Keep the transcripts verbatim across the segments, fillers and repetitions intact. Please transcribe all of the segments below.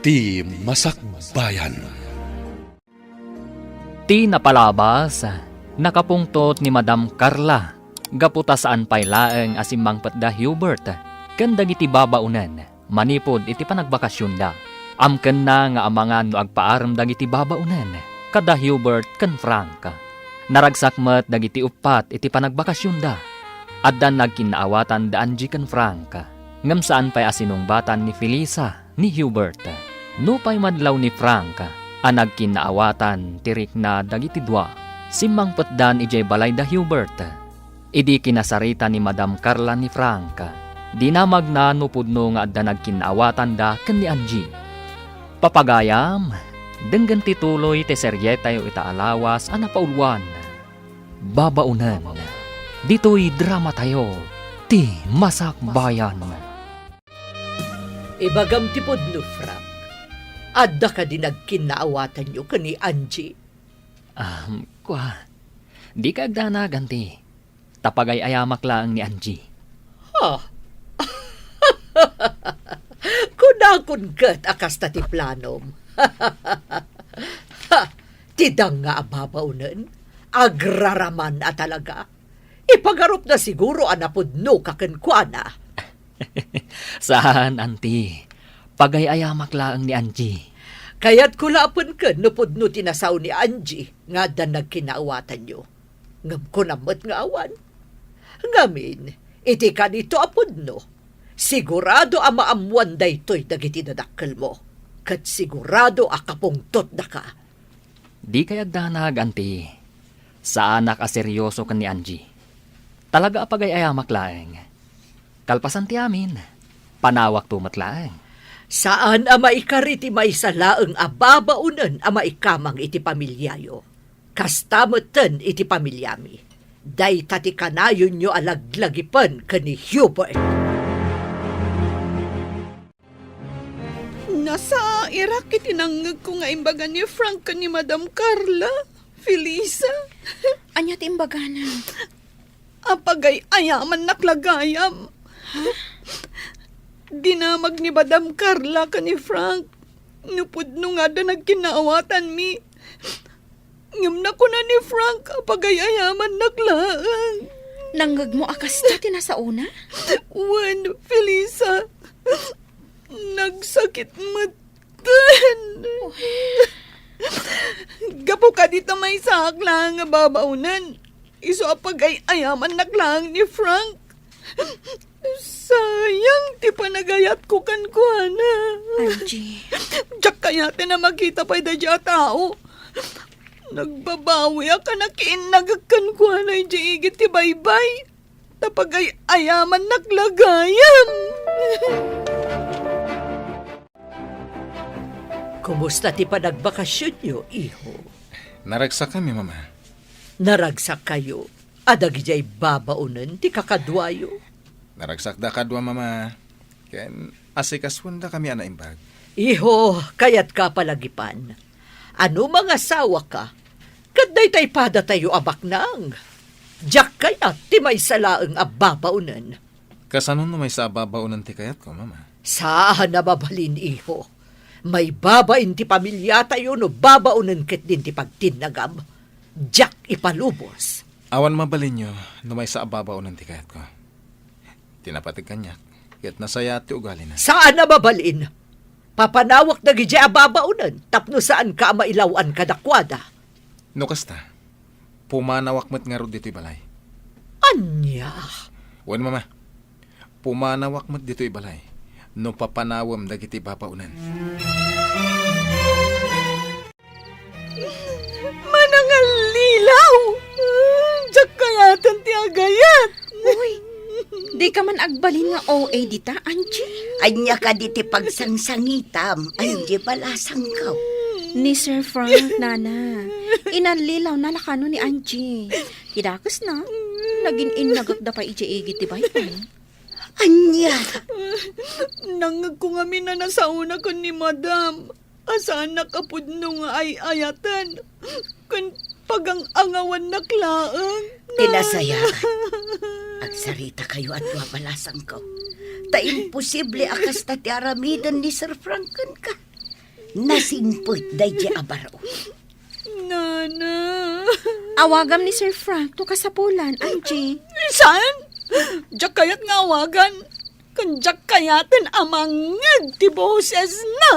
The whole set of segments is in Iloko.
Ti Masakbayan. Ti napalabas, nakapungtot ni Madam Carla gapu ta saan pay laeng a simmangpet da Hubert ken dagiti babaonen manipud iti panagbakasionda. Amkenna nga amangan no agpaarem dagiti babaonen kada Hubert ken Frank. Naragsak met dagiti uppat iti panagbakasionda. Adda nagkinnaawatan da Angie ken Frank, ngem saan pay a sinungbatan ni Felisa ni Hubert. Nupay madlaw ni Frank a nagkinnaawatan ti rikna dagiti dua, simmangpetdan idiay balay da Hubert. Idi kinasarita ni Madam Carla ni Frank, dinamagna no pudno nga adda nagkinnaawatanda ken ni Angie. Papagayam, denggen ti tuloy ti serietayo ita a lawas a napauluan. Babaonen, ditoy dramatayo, Ti Masakbayan. Ibagam ti pudno, Frank. Adda kadi nagkinnaawatanyo ken ni Angie? Ah, kua, dika agdanag, Anti. Ta pagay-ayamak laeng ni Angie. Ha? Kunakon ket a kasta ti planom. Ha, ti danga a babaonen, agraraman a talaga. Ipagarupna siguro a napudnoka kenkuana. Saan, Anti. Pagay-ayamak laeng ni Angie. Kayatko laeng ken no pudno ti nasao ni Angie nga addan nagkinnaawatanyo. Ngem kunam met nga awan. Ngamin, iti kanito a pudno, sigurado a maammoan daytoy dagiti dadakkelmo, ket sigurado a kapungtotdaka. Dikay agdanag, Anti. Saanak a serioso ken ni Angie. Talaga a pagay-ayamak laeng. Kalpasan ti amin, panawakto met laeng. Saan a maikari ti maysa laeng a babaonen a maikamang iti pamiliayo. Kasta metten iti pamilyami. Dayta ti kanayonyo a laglagipen ken ni Hubert. Nasairak iti nangngegko nga imbaga ni Frank ken ni Madam Carla, Felisa. Ania ti imbagana? Apagay-ayamannak la gayam. Ha? Dinamag ni Madam Carla ken ni Frank no pudno nga adda nagkinnaawatanmi. Ngem nakuna ni Frank a pagay-ayamannak laeng. Nangngegmo a kasta ti nasaona? Wen, Felisa. Nagsakit metten. Gapu kadi ta maysaak laeng nga babaonen, isu a pagay-ayamannak laeng ni Frank. Sayang ti panagayatko kenkuana. Angie. Diak kayaten a makita pay daydiay a tao. Nagbabawiak a nakiinnagek kenkuana idiay igid ti baybay. Ta pagay-ayamannak la gayam. Kumusta ti panagbakasionyo, iho? Naragsakami, Mama. Naragsakkayo a dagidiay babaonen ti kakaduayo? Naragsakda kadua, Mama. Ken asikasuendakami a naimbag. Iho, kayatka a palagipan. Ano mangasawaka? Ket daytay padatayo a baknang. Diak kayat ti maysa laeng a babaonen. Kasano no maysa a babaonen ti kayatko, Mama? Saan a mabalin, iho. Maibabain ti pamiliatayo no babaonen ketdin ti pagtinnagam. Diak ipalubos. Awan mabalinyo no maysa a babaonen ti kayatko. Ti napateg kaniak, ket nasayaat ti ugalina. Saan a mabalin. Papanawak dagidiay a babaonen tapno saanka a mailaw-an kadakuada. No kasta, pumanawak met ngarud ditoy balay. Ania? Wen, Mama. Pumanawak met ditoy balay no papanawem dagiti babaonen. Manangallilaw! Diak kayaten ti agayat! Uy, dika man agbalin nga O A dita, Angie? Ania kadi ti pagsangsangitam, Angie Balasangko? Ni Sir Frank, Nana. Inallilawna la kano ni Angie. Ti dakesna, nagin-innagekda pay idiay igid ti baybay. Ania? Nangngegko ngamin a nasaona ken ni Madam. A saannak a pudno nga ay-ayaten ken pagang-angawannak laeng. Ti nasayaat, agsaritakayo a dua, Balasangko. Ta imposible a kasta ti aramiden ni Sir Frank kenka. nasingpet daydiay a baro. Nana. Awagam ni Sir Frank no kasapulan, Angie. Saan? Diak kayat nga awagan. Ken diak kayaten a mangngeg ti bosesna.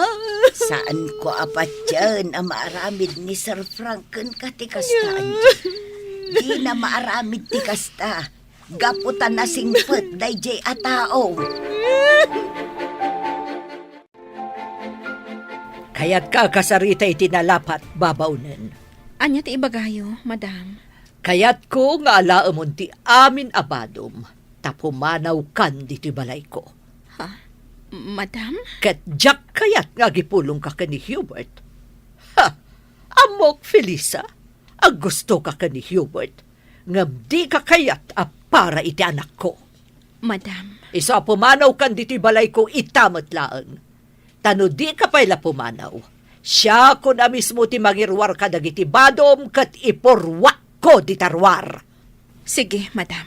Saanko a patien a maaramid ni Sir Frank kenka ti kasta, Angie. Dina maaramid ti kasta. Gapu ta nasingpet daydiay a tao. Kayatka a kasarita iti nalapat, babaonen. Ania ti ibagayo, madam? Kayatko nga alaemon ti amin a badom, ta pumanawkan ditoy balayko. Ha? Madam? Ket diak kayat nga agipulongka ken ni Hubert. Ha! Ammok, Felisa, aggustoka ken ni Hubert, ngem dika kayat a para iti anakko. Madam. Isu a pumanawkan ditoy balayko ita met laeng. Ta no dika pay la pumanaw, siakon a mismo ti mangiruar kadagiti badom ket ipurruakko dita ruar. Sige, madam.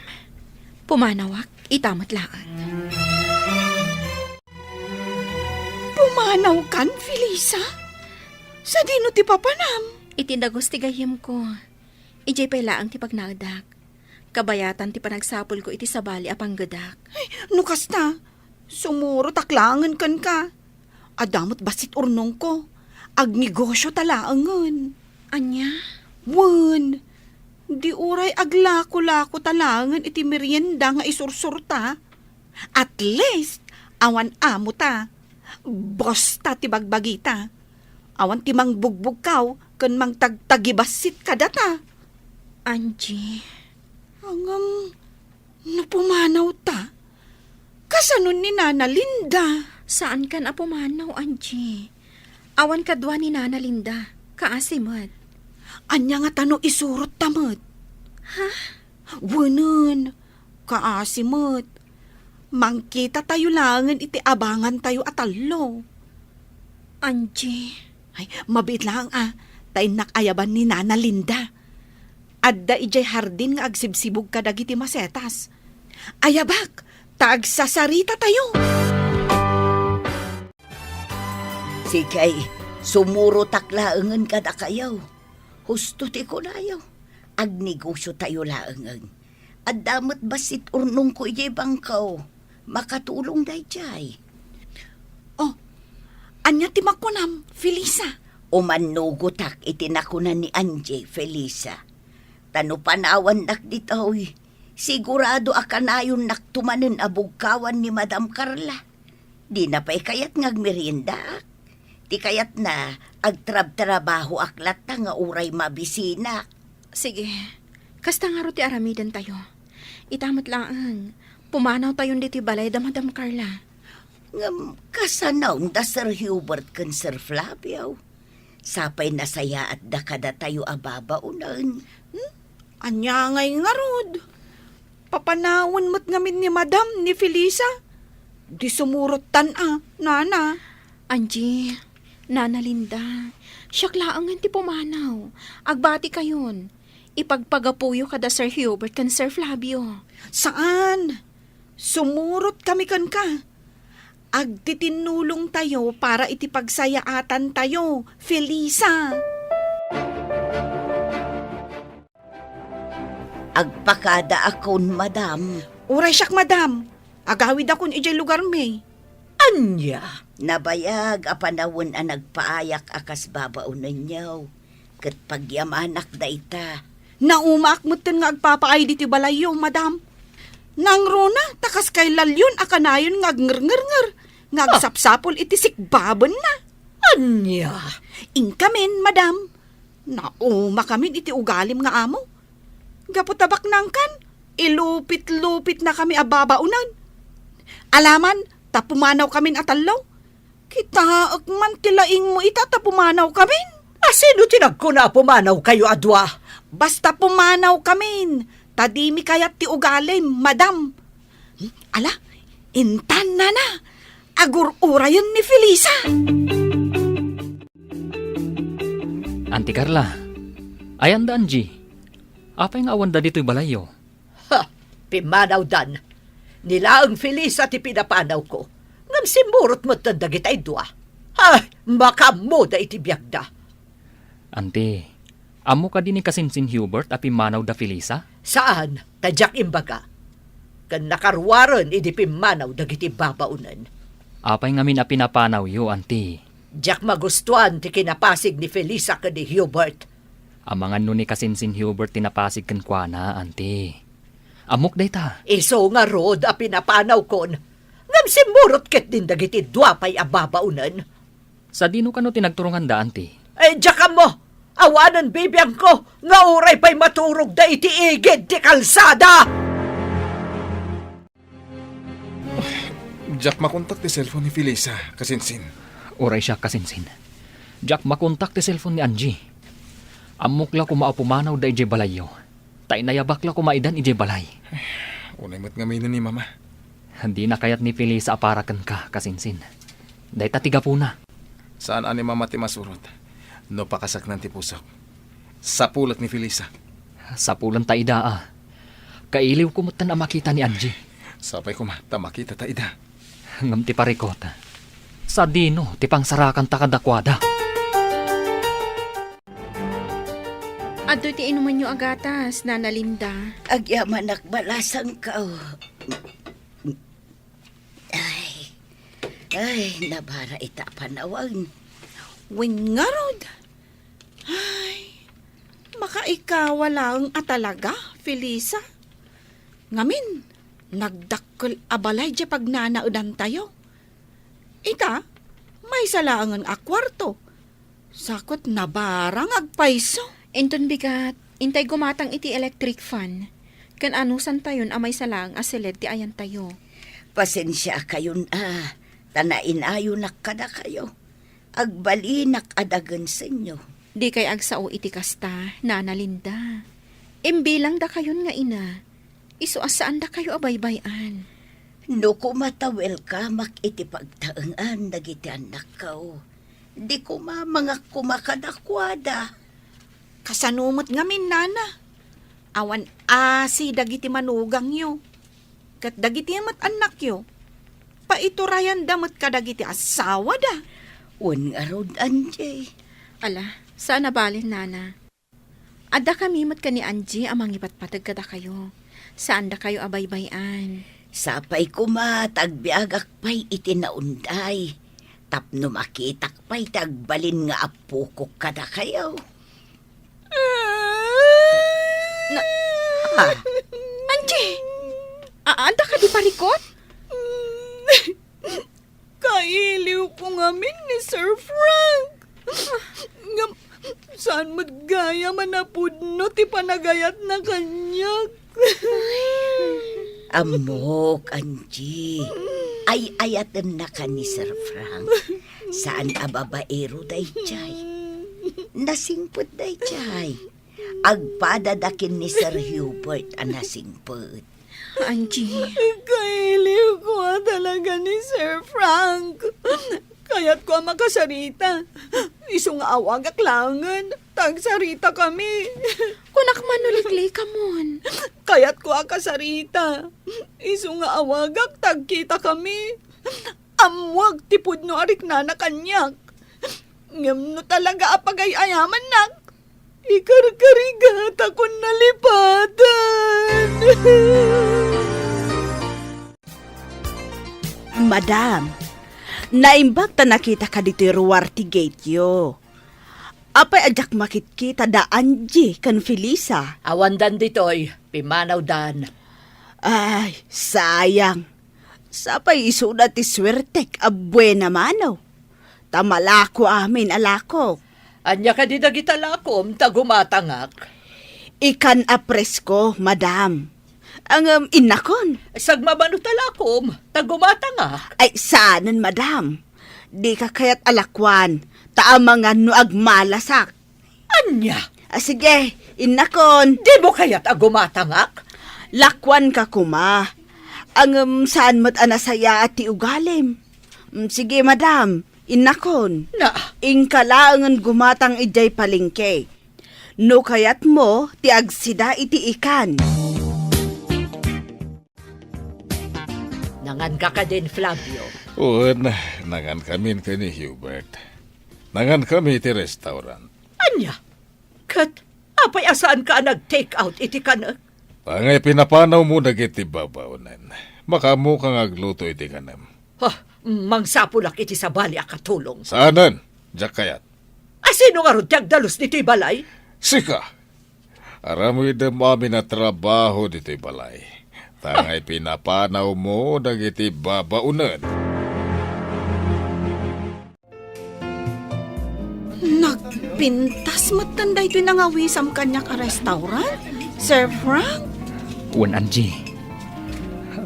Pumanawak ita met laeng. Pumanawkan, Felisa? Sadino ti papanam? Iti dagus ti gayyemko. Idiay pay laeng ti pagnaedak. Kabayatan ti panagsapulko iti sabali a panggedak. Ay, no kasta, sumurotak laengen kenka. Adda met bassit urnongko. Agnegosio ta laengen. Ania? Wen, di uray aglako-lako ta laengen iti merienda nga isursurta. At least, awan amo ta. Boss ta ti bagbagita. Awan ti mangbugbugkaw ken mangtagtagibassit kadata. Angie. Ngem, no pumanaw ta, kasano ni Nana Linda? Saankan a pumanaw, Angie. Awan kadua ni Nana Linda. Kaasi met. Ania ngata no isurot ta met? Ha? Wenen, kaasi met. Mangkitatayo laengen iti abangantayo a tallo. Angie. Ay, mabiit laeng a, ta innak ayaban ni Nana Linda. Adda idiay hardin nga agsibsibug kadagiti masetas. Ayabak, ta agsasaritatayo. Sige, sumurotak laengen kadakayo. Husto ti kunayo. Agnegosiotayo laengen. Adda met bassit urnongko idiay bangko. Makatulong daydiay. Oh, ania ti makunam, Felisa? Umannugotak iti nakuna ni Angie, Felisa. Ta no panawannak ditoy, sigurado a kanayonnakto manen a bugkawan ni Madam Carla. Dina pay kayat nga agmeriendaak. Ti kayatna, agtrabtrabahoak latta nga uray mabisinak. Sige, kasta ngarud ti aramidentayo. Ita met laeng, pumanawtayon ditoy balay da Madam Carla. Ngem kasano da Sir Hubert ken Sir Flavio? Sapay nasayaatda kadatayo a babaonen. Hmm? Ania ngay ngarud? Papanawen met ngamin ni Madam ni Felisa? Di sumurottan a, Nana. Angie, Nana Linda, siak laengen ti pumanaw. Agbatikayon. Ipagpagapuyo kada Sir Hubert ken Sir Flavio. Saan? Sumurot kami kenka. Agtitinnulongtayo para iti pagsayaatantayo, Felisa. Agpakadaakon, madam. Uray siak, madam. Agawidakon idiay lugarmi. Ania? Nabayag a panawen a nagpaayak a kas babaonenyo. Ket pagyamanak dayta. Naumaak metten nga agpapaay ditoy balayyo, madam. Nangruna, ta kas kay lalyon a kanayon nga agngerngernger, nga Ah. agsapsapol iti sikbabenna. Ania? Inkamin, madam. Naumakamin iti ugalim nga amo. Gapu ta baknangkan, ilupit-lupitnakami a babaonen. Alaman, ta pumanawkamin a tallo. Kitaek man ti laingmo ita ta pumanawkamin. A sino ti nagkuna a pumanawkayo a dua? Basta pumanawkamin, ta dimi kayat ti ugalim, madam. Hmm, ala, intan, nana. Agur-urayen ni Felisa. Auntie Carla, ayan da Angie? Apay nga awan da ditoy balayyo? Ha! Pimmanawdan. Ni laeng Felisa ti pinapanawko. Ngem simmurot metten dagitay dua. Ay, makaammoda iti biagda. Anti, ammo kadi ni kasinsin Hubert a pimmanaw da Felisa? Saan, ta diak imbaga. Ken nakaruaren idi pimmanaw dagiti babaonen. Apay ngamin a pinapanawyo, anti? Diak magustuan ti kinapasig ni Felisa ken ni Hubert. Amangan no ni kasinsin Hubert ti napasig kenkuana, anti. Ammok dayta. Isu ngarud a pinapanawkon, ngem simmurot ketdin dagiti dua pay a babaonen. Sadino kano ti nagturonganda, anti? Eh, diak ammo! Awanen bibiangko nga uray pay maturogda iti igid ti kalsada! Diak makontak ti cellphone ni Felisa, kasinsin. Uray siak, kasinsin. Diak makontak ti cellphone ni Angie. Ammok la koma a pumanawda idiay balayyo. Ta inayabak la koma idan idiay balay. Unay met ngamin ni Mama. Dina kayat ni Felisa a para kenka, kasinsin. Dayta ti gapuna. Saan a ni Mama ti masurot no pakasaknan ti pusok. Sapulet ni Felisa. Sapulen ta ida a. Kailiwko metten a makita ni Angie. Sapay koma ta makita ta ida. Ngem ti parikot, sadino ti pangsarakanta kadakuada? Adtoy ti inumenyo a gatas, Nana Linda. Agyamanak, balasangko. Ay, ay, nabara ita a panawen. Wen ngarud. Ay, makaikawa laeng a talaga, Felisa. Ngamin, nagdakkel a balay diay pagnanaedantayo. Ita, maysa laengen a kuarto. Sa ket nabara nga agpayso. Inton bigat, intay gumatang iti electric fan. Ken anusantayon a maysa laeng a siled ti ayantayo. Pasensiakayon a, ta nainayonak kadakayo. Agbalinak a dagensenyo. Dikay agsao iti kasta, Nana Linda. Imbilang dakayon nga ina. Isu a saan dakayo a baybay-an. No koma ta welcome-ak iti pagtaengan dagiti annakko, di koma mangak koma kadakuada. Kasano met ngamin, Nana? Awan asi dagiti manugangyo. Ket dagiti met annakyo, paiturayanda met kadagiti asawada. Wen ngarud, Angie. Ala, saan a bale, Nana. Addakami met ken ni Angie a mangipatpateg kadakayo. Saandakayo a baybay-an. Sapay koma ta agbiagak pay iti naunday, tapno makitak pay ti agbalin nga appokok kadakayo. Na, ah. Angie! A-, adda kadi parikot? Kailiwko ngamin ni Sir Frank. Ngem saan met gayam a napudno ti panagayatna kaniak. Ammok, Angie. Ay-ayatennaka ni Sir Frank. Saan a babaero daydiay. Nasingpet daydiay. Agpadada ken ni Sir Hubert a nasingpet. Angie. Kailiwko a talaga ni Sir Frank. Kayatko a makasarita. Isu nga awagak laengen, ta agsaritakami. Kunak man no liklikamon. Kayatko a kasarita. Isu nga awagak, ta agkitakami. Ammoak ti pudno a riknana kaniak. Ngem no talaga a pagay-ayamannak, ikarkarigatakon nalipatan. Madam, naimbag ta nakitaka ditoy ruar ti gateyo. Apay a diak makitkita da Angie ken Felisa? Awandan ditoy, pimmanawdan. Ay, sayang. Sapay isuda ti suertek a buena mano. Ta malako amin a lakok. Ania kadi dagita lakom ta gumatangak? Ikan a presko, madam. Ngem innakon. Sagmamano ta lakom ta gumatangak. Ay, saanen, madam. Dika kayat a lakuan, ta amangan no agmalasak. Ania? Ah, sige, innakon. Dimo kayat a gumatangak? Lakuanka koma. Ngem saan met a nasayaat ti ugalim. Mm, sige, madam, innakon. Na. Inka laengen gumatang idiay palengke. No kayatmo ti agsida iti ikan. Nanganka kadin, Flavio? Wen, nangankamin ken ni Hubert. Nangankami iti restaurant. Ania? Ket apay a saanka a nag-take out iti kanek? Angay pinapanawmo dagiti babaonen. Makaammoka nga agluto iti kanem. Ha, mangsapulak iti sabali a katulong. Saanen, diak kayat. A sino ngarud ti agdalus ditoy balay? Sika! Aramidem amin a trabaho ditoy balay. Ta angay pinapanawmo dagiti babaonen. Nagpintas metten daytoy nangawisam kaniak a restaurant, Sir Frank? Wen, Angie.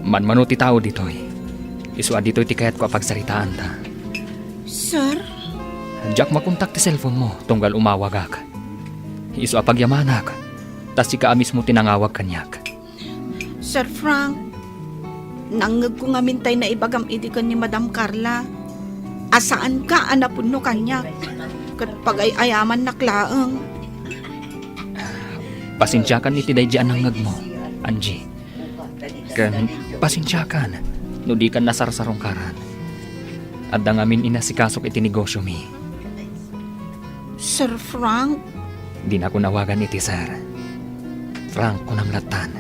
Manmano ti tao ditoy. Isu a ditoy ti kayatko a pagsaritaanta. Sir? Diak makontak ti cellphone mo tunggal umawagak. Isu a pagyamanak, ta sika a mismo ti nangawag kaniak. Sir Frank, nangngegko ngamin tay naibagam idi ken ni Madam Carla a saanka a napudno kaniak, ket pagay-ayamannak laeng. Pasensiakan iti daydi a nangngegmo, Angie. Ken pasensiakan no dikan nasarsarungkaran. Adda ngamin inasikasok iti negosyomi. Sir Frank? Dinakon awagan iti sir. Frank, kunam lattan.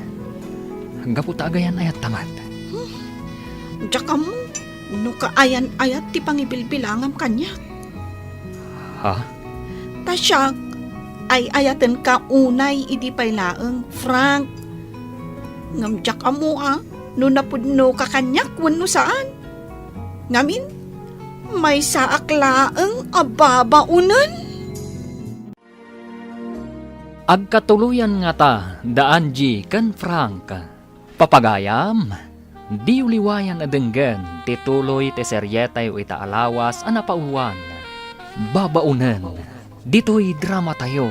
Gapu ta agayan-ayatta met. Hmm. Diak ammo no kaayan-ayat ti pangibilbilangam kaniak. Ha? Ta siak, ay-ayatenka unay idi pay laeng, Frank. Ngem diak ammo a no napudnoka kaniak wenno saan. Ngamin, maysaak laeng a babaonen. Agkatuloyan ngata da Angie ken Frank. Papagayam, diyo liwayan a denggen ti tuloy ti serietayo ita a lawas a napauluan, Babaonen, ditoy dramatayo,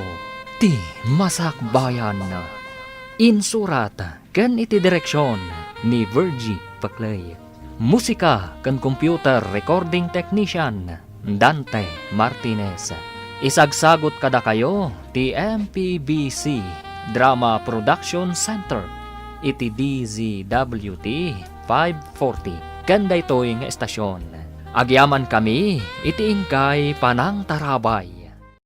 Ti Masakbayan. Insurat ken iti direksion ni Virgie Paclay. Musika ken computer recording technician, Dante Martinez. Isagsagut kadakayo ti M P B C Drama Production Center iti D Z W T five forty ken daytoy nga estasion. Agyamankami iti inkay panangtarabay.